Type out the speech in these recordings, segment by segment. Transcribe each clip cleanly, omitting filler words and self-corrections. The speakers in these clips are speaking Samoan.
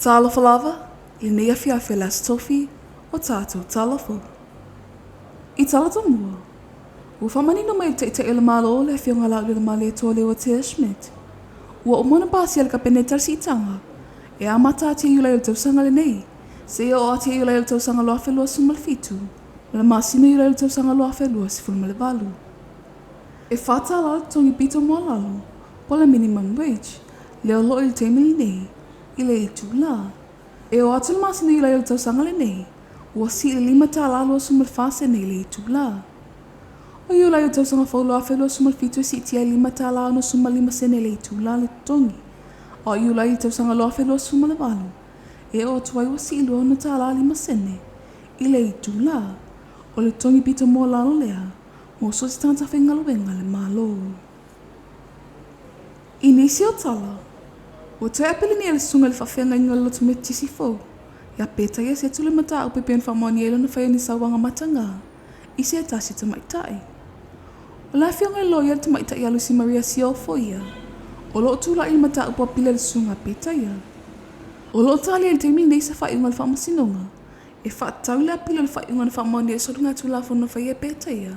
Talofa lava, i lenei afiafi o le Aso Tofi o tatou tala fou. I tala tomua, ua faamanino mai e le Taitai o le Malo le Afioga Laaulialemalietoa Leuatea Schmidt, ua uma ona pasia e le Kapeneta le siitaga e amata atu ia Iulai o le tausaga lenei seia oo atu ia Iulai o le tausaga 2027 ma le masina o Iulai o le tausaga 2028. E $4 le totogi pito maualalo po o le minimum wage lea o lo o i le taimi lenei i le itula. E oo atu i le masina o Iulai o le tausaga lenei, ua sii i le $5.24 i le itula. O Iulai o le tausaga fou 2027 e siitia ai i le $5.65 i le itula le totogi, a o Iulai i le tausaga 2028 e oo atu ai ua sii i le $6.05 i le itula. O le totogi pito maualalo lea mo so o se tagata faigaluega a le Malo. I nisi o tala, ua toe apilinia e le susuga i le faafeagaiga o le lotu Metotisi fou ia Peta Iesetu le mataupu e pei ona faamaonia ai lona faia o ni sauaga mataga i se tasi o tamaitai. O le afioga i le loia le tamaitai ia Lucy Maria Siofo ia o lo o tulai i le mataupu apili a le susuga a Peta ia. O lo o talia i le taimi lenei se faaiuga a le Faamasinoga e faatatau i le apili o le faaiuga na faamaonia i le soligatulafono na faia e Peta ia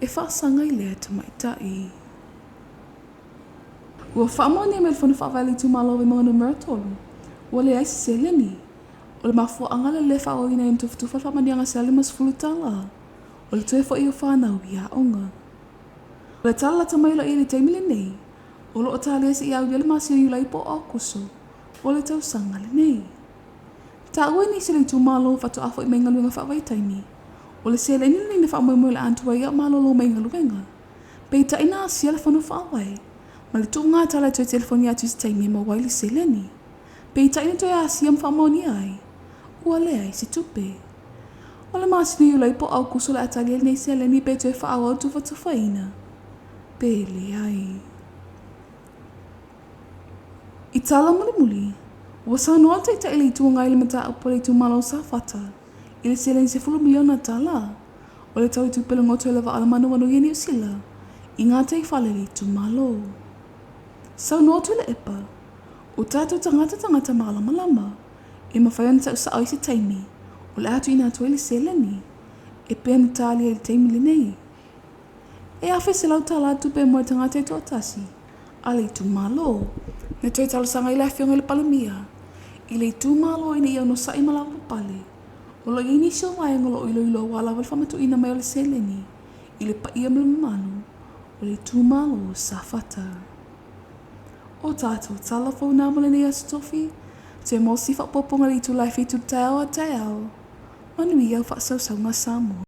e faasaga i lea tamaitai. Ua faamaonia mai e le Fono Faavae a le Itumalo o Vaimauga Numera 3, ua leai se seleni. O le mafuaaga lea o le le faaauauina ai ona tufatufa le faamanuiaga $150 o le toe foi o fanau i aoga. O le tala lata mai o lo o i ai i le taimi lenei, o lo o talia seia aulia le masina o Iulai po o Aokuso o le tausaga lenei. Taua i nisi o le itumalo faatoa foi mai galuega faavaitaimi, o le seleni lenei na faamoemoe o le a tuai a o malolo mai galuega. Peitai na asia le fono faavae ma le tuuga tala e toe telefoni atu i se taimi e maua ai le seleni. Peitai na toe asia ma faamaonia ai, ua leai se tupe. O le masina o Iulai po o Aokuso o le a tali ai lenei seleni pe toe faaauau le tufatufaina pe leai. I tala mulimuli, ua saunoa le Taitai o le Itu Agai i le mataupu a le itumalo o Safata i le seleni $10 miliona o le tau i tupe logoto i le vaa o le Manawanui a Niu Sila i gataifale o le itumalo. Saunoa Tuilaepa, O tatou tagata tagata malamalama, e mafai ona ta'u sa'o i se taimi o le a tuuina atu ai le seleni e pei ona talia i le taimi lenei. E $1,100 le tupe mo le tagata e toatasi a le itumalo. Na toe talosaga ai le Afioga i le Palemia i le itumalo ina ia onosai ma lavapapale, o lo o i ai nisi o vaega o lo o iloilo aua lava le faamatuuina mai o le seleni i le paia ma le mamalu o le itumalo o Safata. O tatou tala fou na mo lenei Aso Tofi, toe maua se faaopoopoga i le itula e 7 i le taeao a taeao. Manuia au faasausauga Samoa.